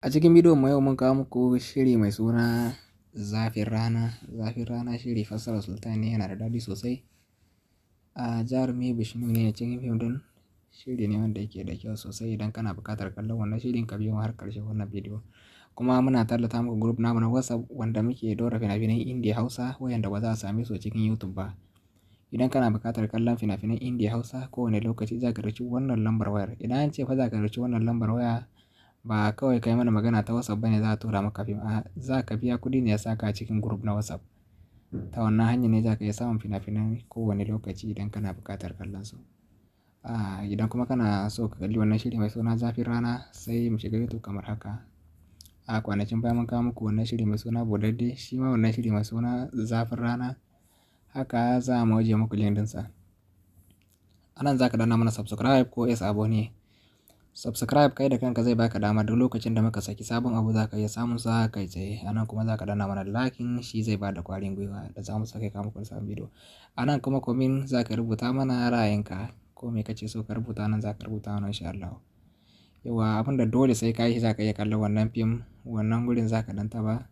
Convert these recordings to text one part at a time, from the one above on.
A cikin bidiyon mu yau mun kawo muku shiri mai suna Zafin Rana. Zafin Rana shiri fassarar Sultan ne, yana da daɗi sosai. A jarumi Bishnu ne a cikin fim ɗin. Shiri ne wanda yake da kyau sosai. Idan kana buƙatar kallon wannan shirin, ka biyo mu har ƙarshen wannan bidiyo. Kuma muna tallata muku group namu na WhatsApp wanda muke ɗora fina-finan Indiya Hausa wayanda ba za a same su a cikin YouTube ba. Idan kana buƙatar kallon fina-finan Indiya Hausa kowane lokaci, za ka ɗauki wannan lambar wayar. Idan an ce fa za ka ɗauki wannan lambar waya, ba kawai ka yi mana magana ta WhatsApp bane za a tura maka fim. A'a, za ka biya kuɗi ne ya saka a cikin group na WhatsApp. Ta wannan hanyar ne za ka iya samun fina-finai kowane lokaci idan kana buƙatar kallon su. A idan kuma kana so ka kalli wannan shiri mai suna Zafin Rana, sai mu shiga YouTube kamar haka. A kwanakin baya mun kawo muku wannan shiri mai suna Bodadde, shi ma wannan shiri mai suna Zafin Rana, haka za mu ajiye muku link ɗinsa. A nan za ka danna mana subscribe ko s abone. Subscribe kai da kanka zai baka dama duk lokacin da muka saki sabon abu za ka iya samun sa kai tsaye. A nan kuma za ka danna mana liking, shi zai bada ƙwarin gwiwa da za mu sake kawo muku sabon bidiyo. A nan kuma comment, za ka rubuta mana ra'ayinka, ko me kace so ka rubuta nan za ka rubuta mana, insha Allahu. Yauwa, abin da dole sai ka yi shi za ka iya kallon wannan fim, wannan gurin za ka ɗan taɓa.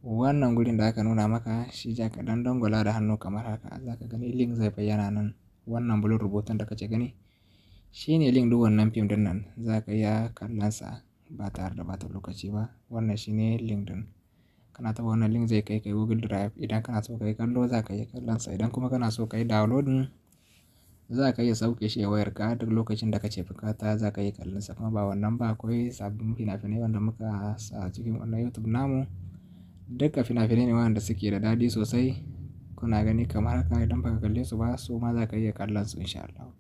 Wannan gurin da aka nuna maka shi za ka ɗan dangwala da hannu kamar haka. Za ka gani link zai bayyana nan. Wannan blue rubutun da kace gani shi ne link ɗin wannan fim ɗin nan. Za ka iya kallon sa ba tare da ɓata lokaci ba. Wannan shi ne link ɗin. Kana taɓa wannan link zai kai ka Google Drive. Idan kana so ka yi kallo, za ka iya kallon sa. Idan kuma kana so ka yi downloading, za ka iya sauke shi a wayarka, duk lokacin da kace bukata za ka iya kallon sa. Kuma ba wannan ba, akwai sabbin fina-finai wanda muka sa a cikin wannan YouTube namu. Duka fina-finai ne waɗanda suke da daɗi sosai. Kuna gani kamar haka, idan ba ka kalle su ba, su ma za ka iya kallon su, insha Allahu.